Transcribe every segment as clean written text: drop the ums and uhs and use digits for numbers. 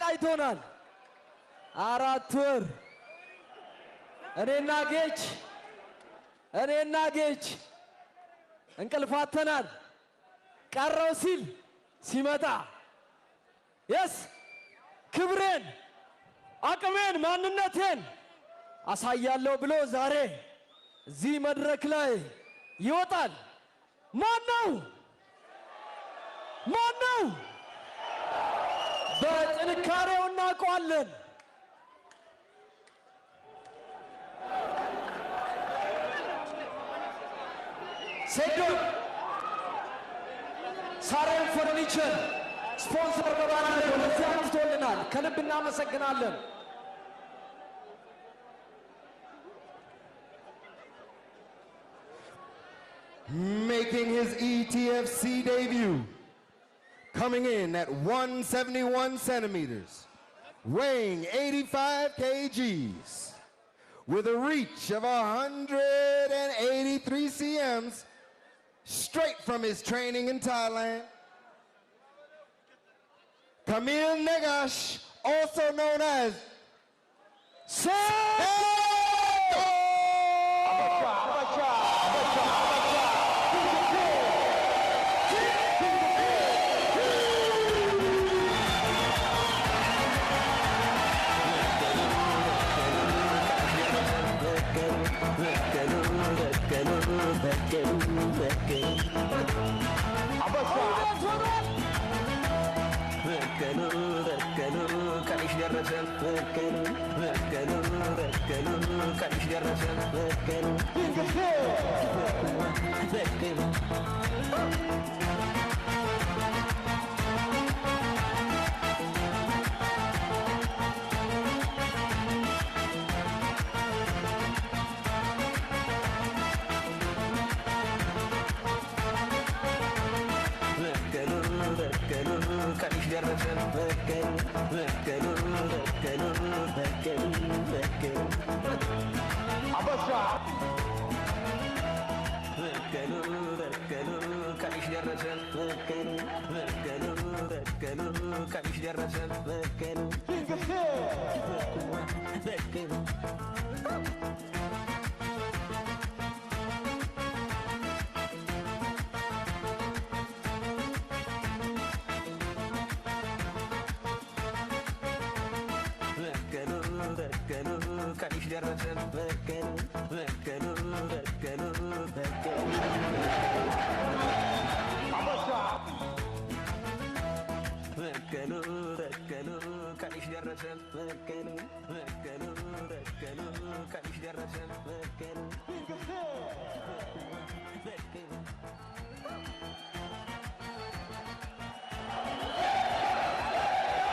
አሰቃይቶናል። 4 ወር እኔና ጌች እንቅልፍ አጥተናል። ቀረው ሲል ሲመጣ yes፣ ክብሬን፣ አቅሜን፣ ማንነቴን አሳያለሁ ብሎ ዛሬ እዚህ መድረክ ላይ ይወጣል። ማን ነው? ማን ነው? በጥንካሬው እናውቀዋለን። ሴዶ ሳሬም ፈርኒቸር ስፖንሰር በማድረግ ወደዚህ አምጥቶልናል። ከልብ እናመሰግናለን። Making his ETFC debut, coming in at 171 centimeters, weighing 85 kgs, with a reach of 183 cms, straight from his training in Thailand. Kamil Negash, also known as Sendo! እውነት ሆኗል። በቀሉ በቀሉ ቀንሽ ደረሰ፣ በቀሉ በቀሉ በቀሉ ቀንሽ ደረሰ፣ በቀሉ በቀሉ። በቀሉ በቀሉ ቀንሽ ደረሰ፣ በቀሉ በቀሉ በቀሉ በቀሉ በቀሉ በቀሉ በቀሉ ቀንሽ ደረሰ፣ በቀሉ በቀሉ በቀሉ ቀንሽ ደረሰ፣ በቀሉ በቀሉ። በቀሉ በቀሉ ቀንሽ ደረሰ፣ በቀሉ በቀሉ በቀሉ በቀሉ በቀሉ በቀሉ ቀንሽ ደረሰ፣ በቀሉ በቀሉ በቀሉ ቀንሽ ደረሰ፣ በቀሉ በቀሉ።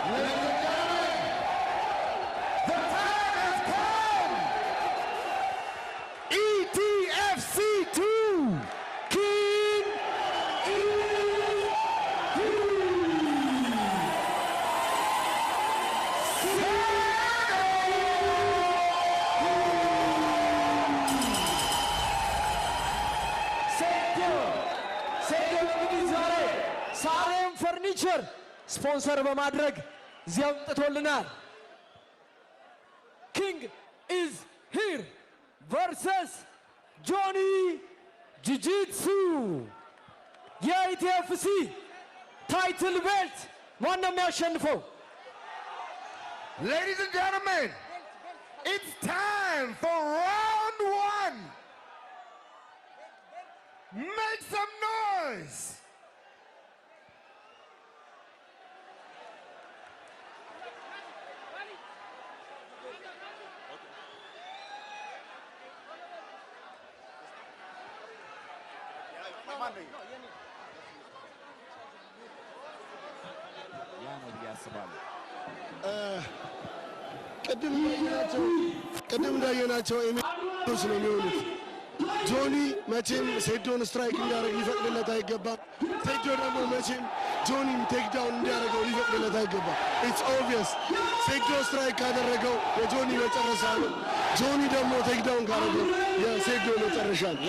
Ladies and gentlemen, the time has come. ETFC 2, King is here. ሴዶ፣ ሴዶ እንግዲህ ዛሬ ሳሬም ፈርኒቸር ስፖንሰር በማድረግ እዚህ አምጥቶልናል። King is here versus ጆኒ ጂጂትሱ፣ የ ETFC title belt ማን ነው የሚያሸንፈው? Ladies and gentlemen, it's time for round one. Make some noise. ያ ነው ብዬ አስባለሁ። ቅድም እንዳየናቸው ኤሚሮች ነው የሚሆኑት። ጆኒ መቼም ሴዶን strike እንዲያደርግ ሊፈቅድለት አይገባም። ሴዶ ደግሞ መቼም ጆኒን takedown እንዲያደርገው ሊፈቅድለት አይገባም። It's obvious፣ ሴዶ strike ካደረገው የጆኒ መጨረሻ ነው። ጆኒ ደግሞ takedown ካደረገው የሴዶ መጨረሻ ነው።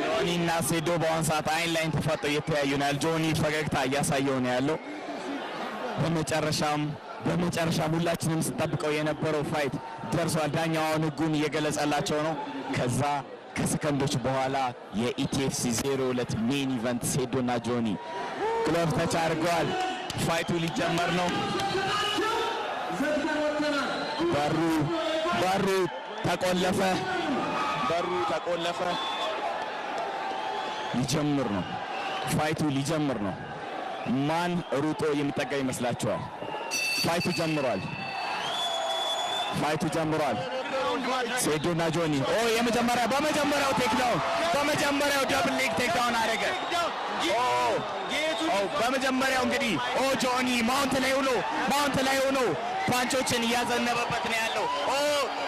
ጆኒ እና ሴዶ በአሁን ሰዓት አይን ላይን ተፋጠው እየተያዩ ነው ያለው። ጆኒ ፈገግታ እያሳየው ነው ያለው። በመጨረሻም በመጨረሻ ሁላችንም ስንጠብቀው የነበረው fight ደርሷል። ዳኛው አሁን ህጉን እየገለጸላቸው ነው። ከዛ ከሰከንዶች በኋላ የ ETFC 02 main event ሴዶና ጆኒ glove touch አድርገዋል። Fight ኡ ሊጀመር ነው። በሩ ተቆለፈ። በሩ ተቆለፈ። ሊጀምር ነው። Fight ኡ ሊጀምር ነው። ማን ሩጦ የሚጠጋ ይመስላችኋል? Fight ኡ ጀምሯል። Fight ኡ ጀምሯል። ሴዶና ጆኒ፣ ኦ፣ የመጀመሪያ በመጀመሪያው takedown፣ በመጀመሪያው double leg takedown አደረገ። ኦ፣ በመጀመሪያው እንግዲህ፣ ኦ፣ ጆኒ mount ላይ ሆኖ punch ኦችን እያዘነበበት ነው ያለው። ኦ፣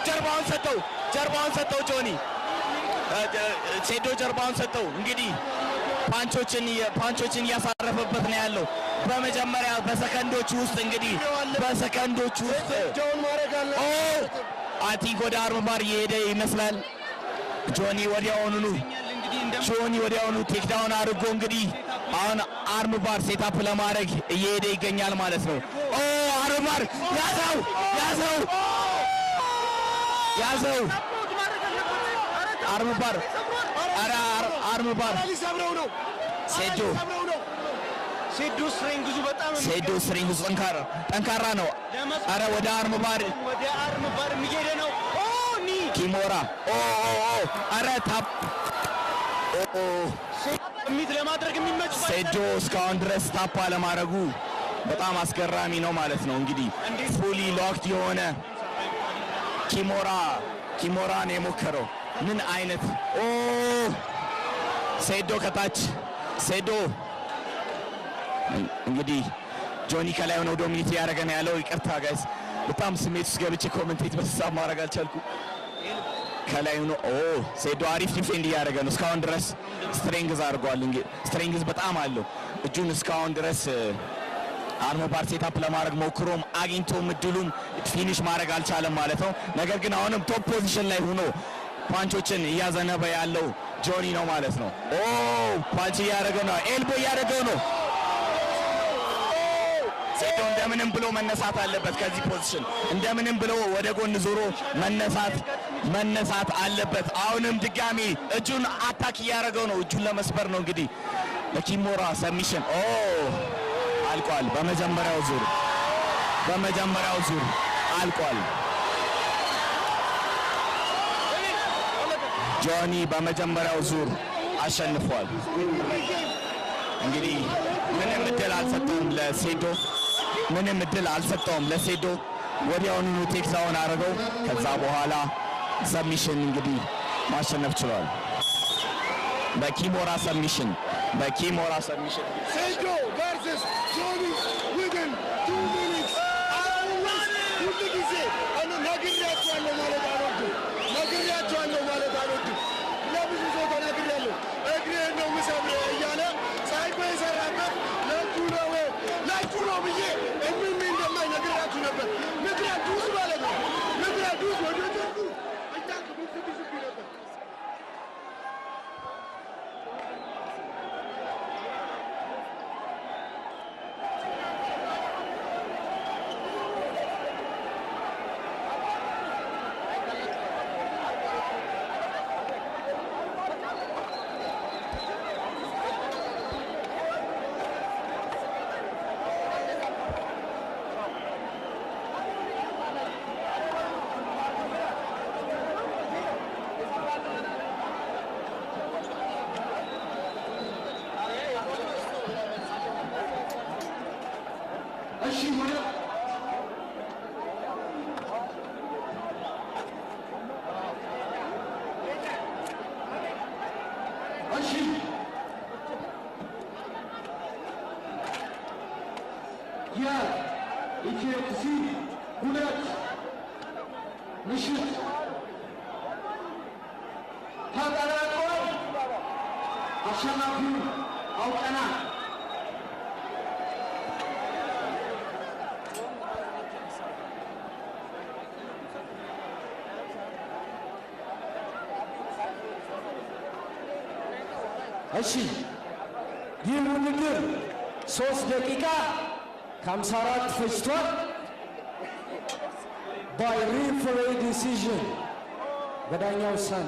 ጀርባውን ሰጠው፣ ጀርባውን ሰጠው ጆኒ፣ ሴዶ ጀርባውን ሰጠው። እንግዲህ punch ኦችን እያሳረፈበት ነው ያለው። በመጀመሪያ በሰከንዶች ውስጥ፣ እንግዲህ በሰከንዶች ውስጥ Down ማድረግ አለ። ኦ፣ I think ወደ arm bar እየሄደ ይመስላል። ጆኒ ወዲያውኑ takedown አድርጎ እንግዲህ አሁን arm bar setup ለማድረግ እየሄደ ይገኛል ማለት ነው። ኦ፣ arm bar ያዘው፣ ያዘው፣ ያዘው arm bar፣ ኧረ arm bar። ሊሰብረው ነው። ሴዶ ሊሰብረው ነው። ሴዶ strength ኡ በጣም ሴዶ strength ኡ ጠንካራ ጠንካራ ነው። አረ ወደ arm bar። ወደ arm bar እየሄደ ነው። ኦ፣ knee። Kimura፣ ኦ ኦ ኦ፣ አረ tap፣ ኦ። Submit ለማድረግ የሚመች ሴዶ እስካሁን ድረስ tap አለማድረጉ በጣም አስገራሚ ነው ማለት ነው። እንግዲህ fully locked የሆነ kimura ነው የሞከረው። ምን አይነት፣ ኦ፣ ሴዶ ከታች፣ ሴዶ እንግዲህ ጆኒ ከላይ ሆነው dominate እያደረገ ነው ያለው። ይቅርታ guys፣ በጣም ስሜት ውስጥ ገብቼ commentate በሳብ ማድረግ አልቻልኩ። ከላይ ሆኖ፣ ኦ፣ ሴዶ አሪፍ defend እያደረገ ነው። እስካሁን ድረስ strength አድርጓል። እንግዲህ strength በጣም አለው። እጁን እስካሁን ድረስ arm bar setup ለማድረግ ሞክሮም አግኝቶም እድሉም finish ማድረግ አልቻለም ማለት ነው። ነገር ግን አሁንም top position ላይ ሆኖ punch ኦችን እያዘነበ ያለው ጆኒ ነው ማለት ነው። ኦ፣ punch እያደረገው ነው። Elbow እያደረገው ነው። ሴዶ እንደምንም ብሎ መነሳት አለበት ከዚህ position፣ እንደምንም ብሎ ወደ ጎን ዞሮ መነሳት አለበት። አሁንም ድጋሚ እጁን attack እያደረገው ነው። እጁን ለመስበር ነው እንግዲህ ለ kimura submission። ኦ፣ አልቋል። በመጀመሪያው ዙር አልቋል። ጆኒ በመጀመሪያው ዙር አሸንፏል። እንግዲህ ምንም እድል አልሰጠውም ለሴዶ፣ ምንም እድል አልሰጠውም ለሴዶ። ወዲያውኑ takedown አድርገው ከዛ በኋላ submission እንግዲህ ማሸነፍ ችሏል። በ kimura submission፣ በ kimura submission። ሴዶ versus ጆኒ within 2 minutes. Always፣ ሁል ጊዜ እኔ ነግሬያቸዋለሁ ማለት አልወድም። ነግሬያቸዋለሁ ማለት አልወድም። ለብዙ ሰው ተናግሬያለሁ። እግሬን ነው የምሰብርህ እያለ ሳይኮ የሰራበት ለእጁ ነው፣ ለእጁ ነው ብዬ እምም እንደማይ ነግራችሁ ነበር። ምድረ ዱስ ማለት ነው። ምድረ ዱስ ወደ ጀርዱ እያልክ ብትብስብኝ ነበር። እሺ ወደ እሺ የ ETFC 2 ምሽት ተጠናቋል። አሸናፊውን አውቀናል። እሺ፣ ይህ ውድድር 3 ደቂቃ ከ54 ፈጅቷል። by referee decision፣ በዳኛ ውሳኔ።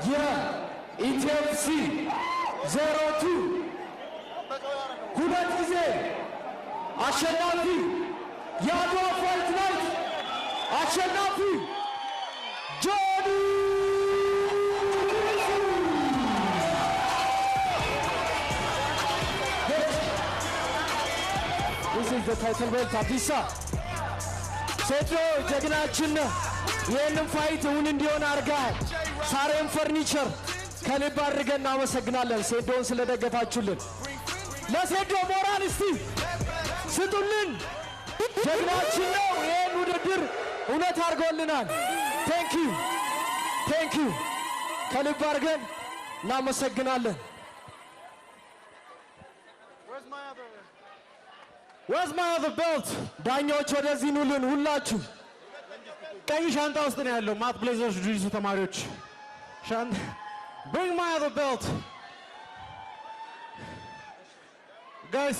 የ ETFC 02 ሁለት ጊዜ አሸናፊ፣ የአድዋ Fight Night አሸናፊ ጆኒ ጁጂትሱ። This is the title belt። አዲሳ፣ ሴዶ ጀግናችን ነህ። ይህንን fight እውን እንዲሆን አድርገሃል። ሳሬም ፈርኒቸር ከልብ አድርገን እናመሰግናለን፣ ሴዶን ስለደገፋችሁልን። ለሴዶ ሞራል እስቲ ስጡልን። ጀግናችን ነው። ይህን ውድድር እውነት አድርጎልናል። Thank you, thank you፣ ከልብ አድርገን እናመሰግናለን። Where's my other? Where's my other belt? ዳኛዎች ወደዚህ ኑልን ሁላችሁ። ቀይ ሻንጣ ውስጥ ነው ያለው። Mat Blazers ጁጂትሱ ተማሪዎች ሻንጣ። Bring my other belt. Guys,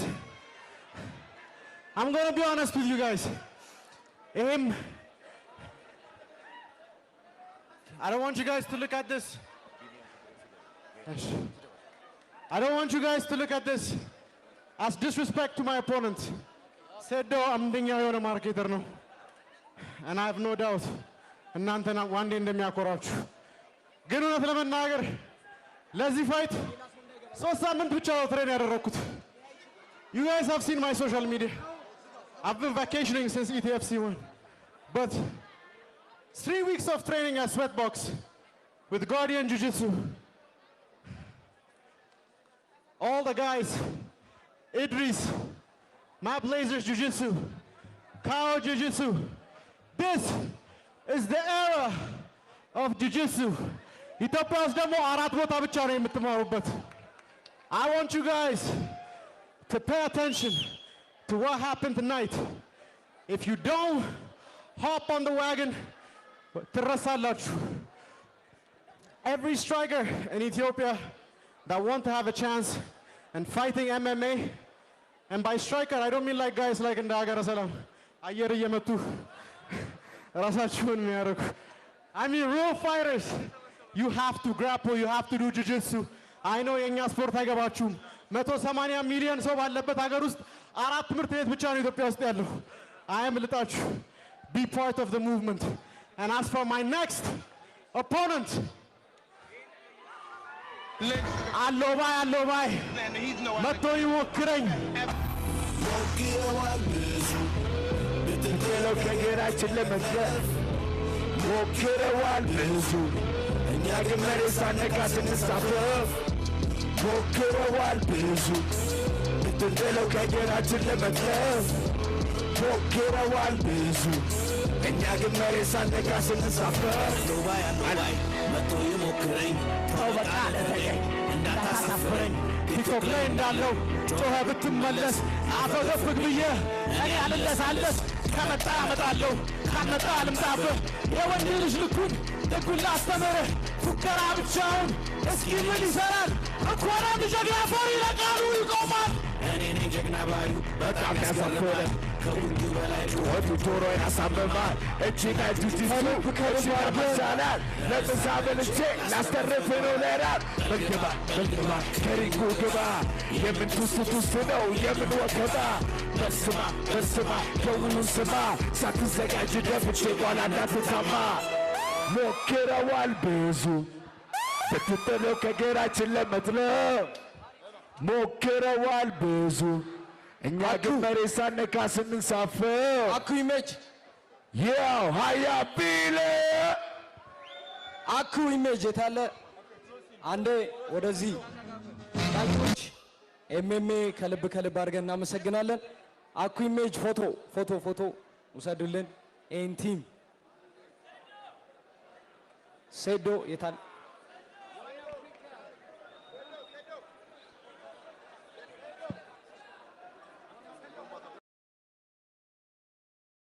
I'm gonna be honest with you guys. ይሄም I don't want you guys to look at this. I don't want you guys to look at this as disrespect to my opponent. ሴዶ አንደኛ የሆነ marketer ነው። And I have no doubt እናንተን one day እንደሚያኮራችሁ። ግን እውነት ለመናገር ለዚህ fight 3 ሳምንት ብቻ ነው train ያደረግኩት። You guys have seen my social media. I've been vacationing since ETFC 1. But 3 weeks of training at Sweatbox with Guardian Jiu Jitsu. All the guys, Idris, Mat Blazers Jiu Jitsu, Kao Jiu Jitsu. This is the era of Jiu Jitsu. ኢትዮጵያ ውስጥ ደግሞ አራት ቦታ ብቻ ነው የምትማሩበት። I want you guys to pay attention to what happened tonight. If you don't hop on the wagon, ትረሳላችሁ። Every striker in Ethiopia that want to have a chance in fighting MMA, and by striker I don't mean like guys like እንደ ሀገረ ሰላም አየር እየመቱ ራሳችሁን የሚያደርጉ። I mean real fighters. You have to grapple, you have to do jiu-jitsu. I know የእኛ ስፖርት አይገባችሁም። 180 ሚሊዮን ሰው ባለበት ሀገር ውስጥ አራት ትምህርት ቤት ብቻ ነው ኢትዮጵያ ውስጥ ያለው። አያምልጣችሁ። Be part of the movement. And as for my next opponent, አለው ባይ፣ አለው ባይ መጥቶ ይሞክረኝ። ሞክረዋል ብዙ ብትጥለው ከእግራችን ለመትረፍ፣ ሞክረዋል ብዙ፣ እኛ ግን መሬት ሳነካ ስንሳፈፍ። ሞክረዋል ብዙ ብትጥለው ከእግራችን ለመትረፍ፣ ሞክረዋል ብዙ፣ እኛ ግን መሬት ሳነካ ስንሳፈፍ። አለው ባይ፣ አለው ባይ መጥቶ ይሞክረኝ። ተው በቃ ለተገኝ እንዳታሳፍረኝ። ቲክቶክ ላይ እንዳለው ጮኸ ብትመለስ አፈገፍግ ብዬ እኔ አልለሳለስ። ከመጣ አመጣለሁ፣ ካልመጣ አልምጣብህ። የወንድ ልጅ ልኩን ጥጉን ላስተምርህ። ፉከራ ብቻውን እስኪ ምን ይሰራል? እንኳን አንድ ጀግና ፈሪ ለቃሉ ይቆማል። እኔ ነኝ ጀግና ባዩ። በጣም ያሳፍራል። ከሁሉ በላይ ጩኸቱ ጆሮ ያሳምማል። እጅና ጁጂትሱ እጅና መቻላል። ለምሳ በልቼ ላስተርፍ ነው ለራት። በግባ በግባ ከሪንጉ ግባ። የምን ቱስ ቱስ ነው? የምን ወከባ? በስማ በስማ ደውሉን ስማ። ሳትዘጋጅ ደፍቼ ኋላ እንዳትታማ። ሞክረዋል ብዙ ብትጥለው ከእግራችን ለመጥለፍ፣ ሞክረዋል ብዙ፣ እኛ ግን መሬት ሳነካ ስንንሳፈፍ። አኩ Image። ያው ሀያ ቢለ አኩ Image የታለ? አንዴ ወደዚህ። ዳኞች፣ MMA ከልብ ከልብ አድርገን እናመሰግናለን። አኩ Image ፎቶ ፎቶ ፎቶ ውሰዱልን። ይህን team ሴዶ የታል?